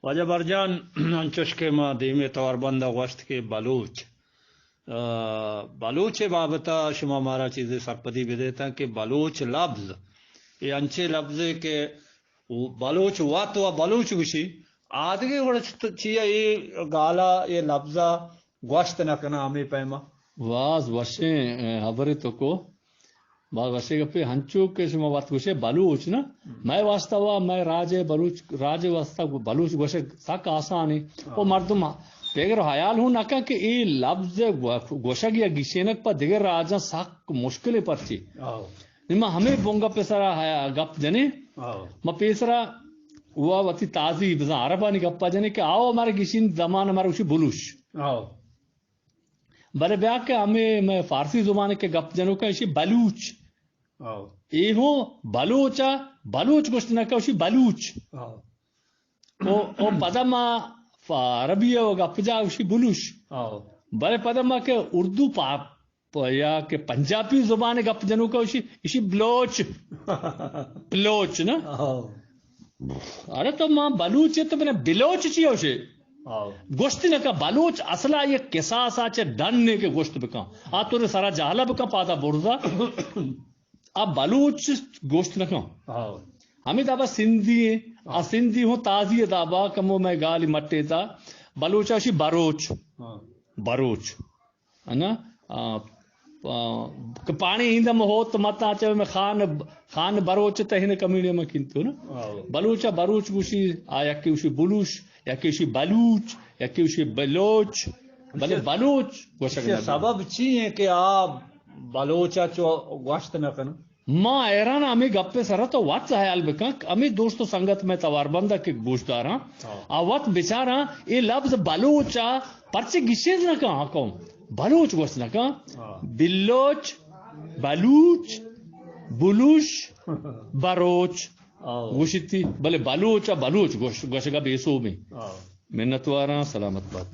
واجہ برجان، انچوش کہ ما دیمے تواربند ءَ گوشت کہ بلوچ، آ، بلوچ ءِ بابت ءَ شما مارا چیزے سرپدی بدیتاں کہ بلوچ لبز اے انچیں لبزے کہ بلوچ وت ءَ بلوچ گوشی، آدگہ وڑ چ-، چیا اے گال ءَ اے لبز ءَ گوشت نہ کناں ہمے پیم ءَ۔ باز وشیں، اے، ہبرے تو کو۔ باز وشیں گپے، ہنچو کہ شما وت گوشے بلوچ نا، مئے واسطہ وا، مئے راج ءِ بلوچ، راج ءِ واسطہ بلوچ گوشگ سک آسان ایں۔ او مردم فکر و حیال ہوں نہ کن کہ اے لبز گو-، گوشگ یا گیشینگ پہ دگہ راجاں سک مشکل ایں پرچی۔ آؤ۔ نی ما ہمے بنگپ ءِ سرا ہیا-، گپ جنیں۔ آؤ۔ ما پیسرا وا وتی تازی بزاں عربانی گپا جنیں کہ آؤ ہمارے گیشین زمان ہمارے گوشی بلوش۔ آؤ۔ بلے بیا کہ ہمے مئے فارسی زبان کہ گپ جنوکا ایشی بلوچ۔ آؤ۔ اے ہوں بلوچ ءَ بلوچ گوشت نہ کہ ایشی بلوچ۔ آؤ۔ او، او پدا ما ف-، عربی ءَ گپ جا ایشی بلوش۔ آؤ۔ بلے پدا ما کہ اردو پا-، پا-، یا کہ پنجابی زبان گپ جنوکا ایشی، ایشی بلوچ۔ بلوچ نا؟ آؤ۔ ارے تو ما بلوچ تو بنا بلوچ چی ہوشے؟ آؤ۔ گوشت نہ کہ بلوچ اصلا یک کساس ءَ چہ ڈن نے کہ گوشت بکن۔ آ تو سرا جہلا بکن پادا برزا۔ آ بلوچ گوشت نہ کن۔ آؤ۔ ہمے دابا سندھی ایں۔ آ سندھی ہوں تازی دابا کمو مئے گالی مٹے تا۔ بلوچ اشی بروچ۔ ہاں۔ بروچ۔ ہے نا؟ آ، آ، کہ پانی ایندم ہوت مت آ چہ میں خان، خان بروچ تہن کمیڑے میں کنتو نا۔ آؤ۔ بلوچ ءَ بروچ گوشی، آ یکی گوشی بلوش، یکی گوشی بلوچ، یکی گوشی بلوچ، بلے بلوچ گوشگ نہ۔ سبب چی ایں کہ آ بلوچ ءَ چو گوشت نہ کن؟ ما حیران ہمے گپ ءِ سرا تو وت حیال بکن، ہمے دوست و سنگت میں توار بندہ کہ گوش داراں، ہاں۔ آ وت بچاراں، اے لبز بلوچ ءَ پرچے گشیز نہ کن، آ قوم بلوچ گوشت نہ کن، ہاں۔ بلوچ، بلوچ، بلوش، بروچ، ہاں۔ گوشتی، بلے بلوچ ءَ بلوچ گوش-، گوشگ ءَ بے سوبیں۔ ہاں۔ منتواراں، سلامت بات۔